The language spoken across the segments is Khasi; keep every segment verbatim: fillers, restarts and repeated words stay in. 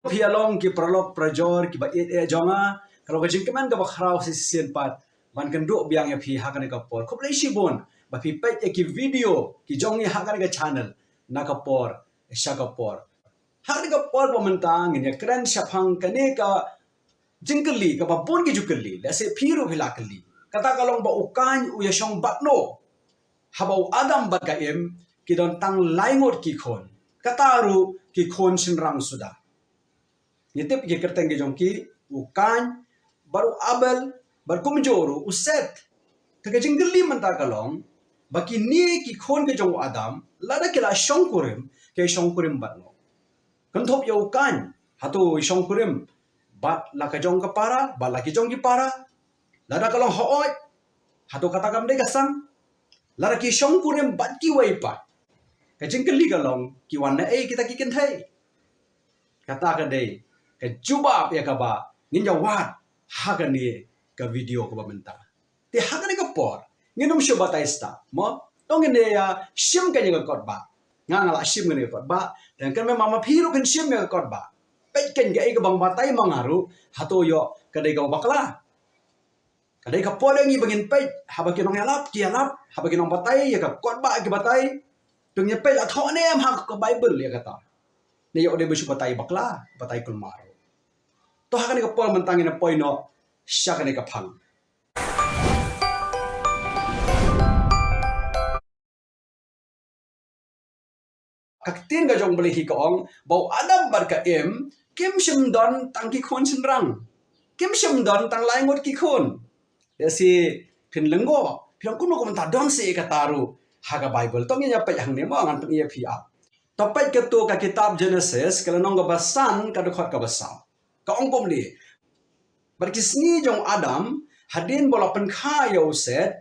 Phi ïa long ki paralok parajor kiba ïeit ïeit jong nga, ka long ka jingkmen kaba khraw shisien pat ban kynduh biang ïa phi ha kane ka por. Khublei shibun ba phi peit ïa ki video ki jong ngi ha kane ka channel na ka por sha ka por. Ha kane ka por ba mynta ngin ïa kren shaphang kane ka jingkylli kaba bun ki ju kylli, lehse phi ruh phi la kylli. Kata ka long ba u Kain u ïa shong bad no? Haba u Adam bad ka Im ki don tang lai ngut ki khun. Kata ruh ki khun shynrang suda. Ngi tip ki kyrteng ki jong ki, u Kain, bad u Abel, bad kumjuh ruh u Seth. Te ka jingkylli mynta ka long ba kine ki khun ki jong u Adam, lada ki la shongkurim, ki shongkurim bad no? Kynthup ïa u Kain, hato u shongkurim bad la ka jong ka para, bad la ki jong ki para? Lada ka long hooid, hato kata kam dei ka sang? Lada ki shongkurim bad kiwei pat, ka jingkylli ka long ki wan na ei kita ki kynthei? Kata ka dei ka jubab ïa kaba ngin ïa wad ha kane ka video kaba mynta. Te ha kane ka por ngin ym shu batai stad mo, to ngin ïa shim kane ka kot ba, nga nga la shim kane ka kot ba, te kan me mama phi ruh kan shim kane ka kot ba. Peit kan ka ei kaba nga batai ma nga ruh, hato ïoh ka dei kaba bakla? Ka dei ka por ïa ngi ba ngin peit, haba ki nongïalap ki ïalap, haba ki nongbatai ïa ka kot ba ki batai, to ngin peit la thoh ne em ha ka Baibl ïa kata, ne ïoh dei ba shu batai bakla, batai kulmar. To ha kane ka por mynta ngin ïa poi noh sha kane ka phang. Ka ktien ka jong u Blei hi ka ong ba u Adam bad ka Im kim shym don tang ki khun shynrang, kim shym don tang lai ngut ki khun. Lehse phin lyngngoh, phi ong kumno kumta don seh kata ruh ha ka Baibl. To ngin ïa peit hangne mo, ngan pyni ïa phi ap. To peit kato ka kitab Genesis ka lynnong kaba san ka dkhot kaba saw. Ka ong kumne: Bad ki sngi jong u Adam, hadien ba la pynkha ïa u Seth,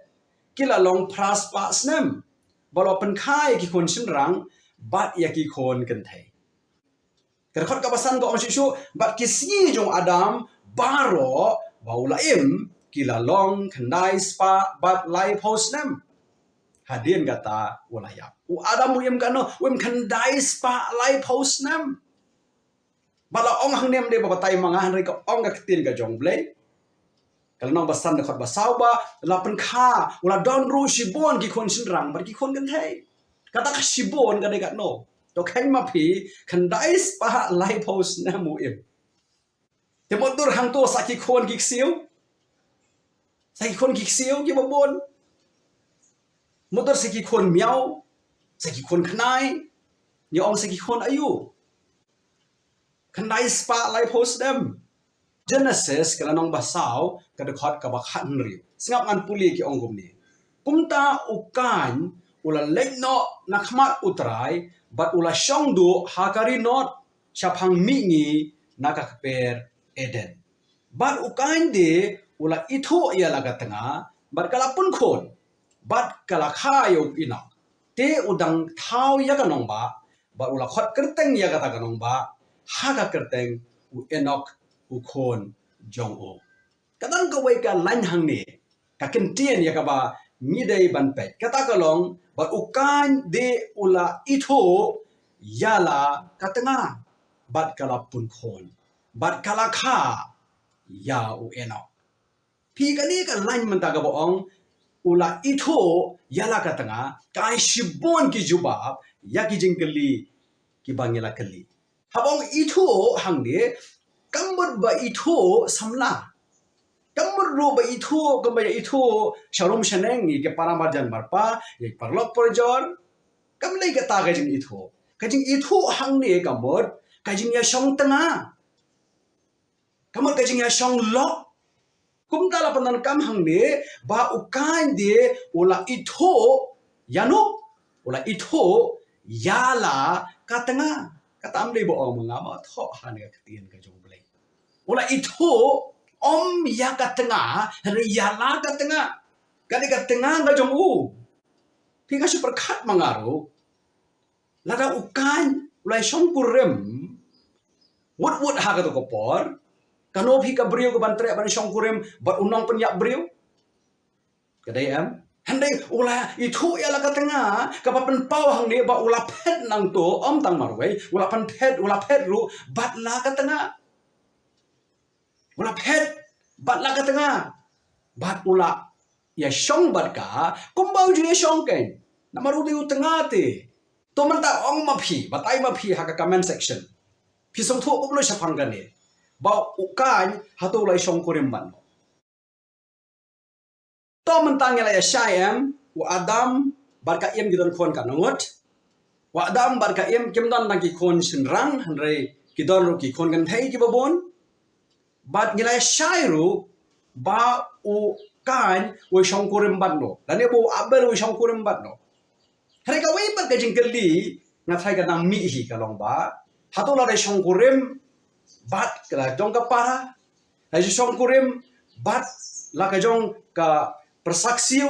ki la long phra spah snem. Ba la pynkha ïa ki khun shynrang bad ïa ki khun kynthei. Ka dkhot kaba san ka ong shuh shuh: Bad ki sngi jong u Adam baroh ba u la im, ki la long khyndai spah bad laiphew snem. Hadien kata u la ïap. U Adam u im katno? U im khyndai spah laiphew snem. Ba la ong hangne, ym dei ba batai ma nga, hynrei ka ong ka ktien ka jong u Blei. Ka lynnong ba san dkhot ba saw ba la pynkha, u la don ruh shibun ki khun shynrang bad ki khun kynthei. Kata ka shibun ka dei katno? To kheiñ ma phi, khyndai spah laiphew snem u im. Te mutdur hangto sa ki khun ki ksiew, sa ki khun ki ksiew kiba bun. Mutdur sa ki khun miaw, sa ki khun khnai, ngi ong sa ki khun aïu? Khyndai spah laiphew snem. Genesis ka lynnong ba saw ka dkhot kaba khathynriew. Sngap ngan pule, ki ong kumne: Kumta u Kain u la leit noh na khmat u Trai bad u la shong duh ha ka ri Nod shaphang mihngi na ka kper Eden. Bad u Kain de u la ithuh ïa la ka tnga bad ka la pun khun bad ka la kha ïa u Enok. Te u dang thaw ïa ka nongbah bad u la khot kyrteng ïa kata ka nongbah ha ka kyrteng u Enok, u khun jong u. Ka don kawei ka lain hangne ka kyntien ïa kaba ngi dei ban peit. Kata ka long, bad u Kain de u la ithuh ïa la ka tnga bad ka la pun khun bad ka la kha ïa u Enok. Phi, kane ka lain mynta kaba ong u la ithuh ïa la ka tnga ka ai shibun ki jubab ïa ki jingkylli kiba ngi la kylli. Haba ong ithuh hangne, kam mut ba ithuh samla. Kam mut ruh ba ithuh kumba ïa ithuh sharum shaneng ïa ki para marjan marpa, ïa ki paralok parajor. Kam dei kata ka jingithuh. Ka jingithuh hangne ka mut ka jingïashong tnga. Ka mut ka jingïashong lok. Kumta la pyndonkam hangne ba u Kain de u la ithuh ïa no? U la ithuh ïa la ka tnga. Kata ym dei ba ong ma nga, ma thoh hangne ka ktien ka jong u Blei. U la ithuh ym ïa ka tnga, hynrei ïa la ka tnga. Ka dei ka tnga ka jong u. Phi, nga shu pyrkhat ma nga ruh. Lada u Kain u la shongkurim wut wut ha kato ka por, kano phi ka briew kaban treh ban shongkurim bad u nongpynïap briew? Ka dei em? Hynrei u la ithuh ïa la ka tnga kaba pynpaw hangne ba u la phet nangto, ym tang marwei, u la pynphet, u la phet ruh bad la ka tnga. U la phet bad la ka tnga. Bad u la ïashong bad ka kumba u ju ïashong kein. Namar u dei u tnga te. To mynta ong ma phi, batai ma phi ha ka comment section. Phi sngewthuh kumno shaphang kane? Ba u Kain hato u la ïashongkurim bad no? To mynta ngi la ïa shai em, u Adam bad ka Im ki don khun katno ngut. U Adam bad ka Im kim don tang ki khun shynrang, hynrei ki don ruh ki khun kynthei kiba bun. Bad ngi la ïa shai ruh ba u Kain u shongkurim bad no, lane ba u Abel u shongkurim bad no. Hynrei kawei pat ka jingkylli nga tharai ka nang mih hi ka long ba, hato la dei shongkurim bad ka la jong ka para, la dei shongkurim bad la ka jong ka pyrsa ksiew,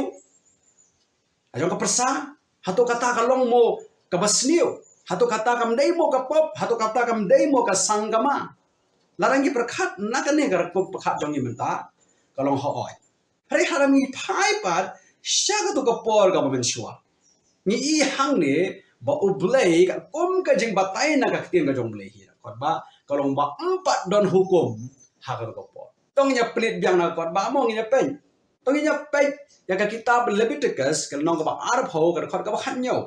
la jong ka pyrsa, hato kata ka long mo kaba sniew, hato kata kam dei mo ka pop, hato kata kam dei mo ka sang ka ma. La dang ki pyrkhat na kane ka rukom pyrkhat jong ngi mynta ka long hooid. Hynrei haba ngi phai pat sha kato ka por kaba mynshuwa, ngi i hangne ba U Blei katkum ka jingbatai na ka ktien ka jong U Blei hi, ka khot ba ka long ba ym pat don hukum ha kato ka por. To ngin ïa peit biang na ka khot ba mo, ngin ïa peit. To ngin ïa peit ïa ka kitab Leviticus ka lynnong kaba arphew ka dkhot kaba khathynñiew.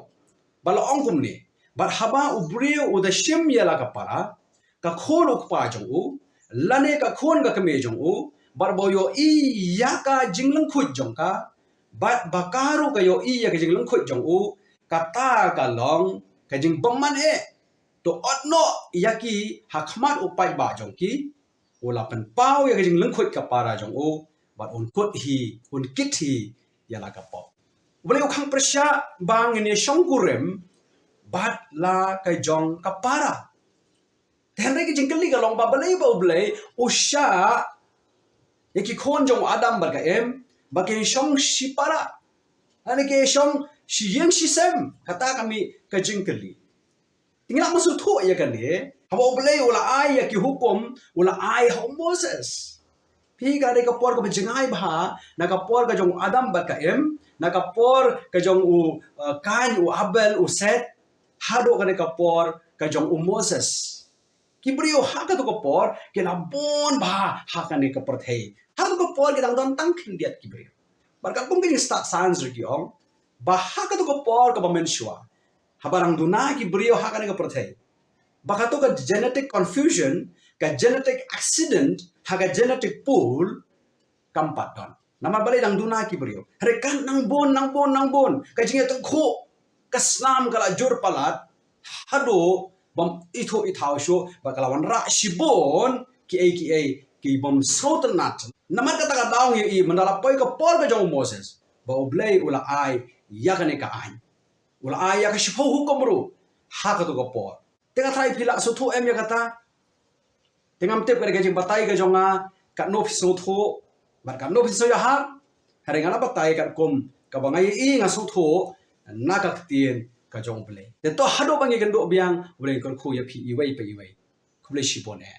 Ba la ong kumne, bad haba u briew u da shim ïa la ka para, ka khun u kpa jong u, lane ka khun ka kmie jong u, bad ba u ïohi ïa ka jinglyngkhuit jong ka, bad ba ka ruh ka ïohi ïa ka jinglyngkhuit jong u, kata ka long ka jingbymman eh. To ot noh ïa ki ha khmat u paidbah jong ki. U la pynpaw ïa ka jinglyngkhuit ka para jong u, bad un kut hi, un kit hi ïa la ka pop. U Blei u khang pyrshah ba ngin ïa shongkurim bad la ka jong ka para. Te hynrei ka jingkylli ka long ba balei ba U Blei u shah ïa ki khun jong u Adam bad ka Im ba kin shong shi para, lane kin shong shi ïing shi sem? Kata ka mih ka jingkylli. Te ngi lah ban sngewthuh ïa kane, haba U Blei u la ai ïa ki hukum, u la ai ha u Moses. Phi, ka dei ka por kaba jngai bha, na ka por ka jong u Adam bad ka Im, na ka por ka jong u, uh, Kain, u Abel, u Seth, haduh kane ka por ka jong u Moses. Ki briew ha kato ka por ki la bun bha ha kane ka pyrthei. Ha kato ka por ki dang don tang khyndiat ki briew. Bad katkum ka jingstad science ruh ki ong ba ha kato ka por kaba mynshuwa, haba dang duna ki briew ha kane ka pyrthei, ba kato ka genetic confusion, ka genetic accident ha ka genetic pool kam pat don. Namar balei? Dang duna ki briew. Hynrei katba nang bun, nang bun, nang bun, ka jingïatyngkhuh ka snam ka la jur palat haduh bym ithuh ithaw shuh, bad ka la wanrah shibun kiei kiei ki bym sngewtynnat. Namar kata ka daw ngi ïohi mynta la poi ka por ka jong u Moses ba U Blei u la ai ïa kane ka aiñ. U la ai ïa ka shiphew hukum ruh ha kato ka por. Te nga tharai phi lah sngewthuh em ïa kata? Te ngam tip ka dei ka jingbatai ka jong nga katno phi sngewthuh bad katno phi sngewïahap. Hynrei nga la batai katkum kaba nga ïohi, nga sngewthuh na ka ktien ka jong U Blei. Te to haduh ba ngi kynduh biang, U Blei un kyrkhu ïa phi iwei pa iwei. Khublei shibun eh.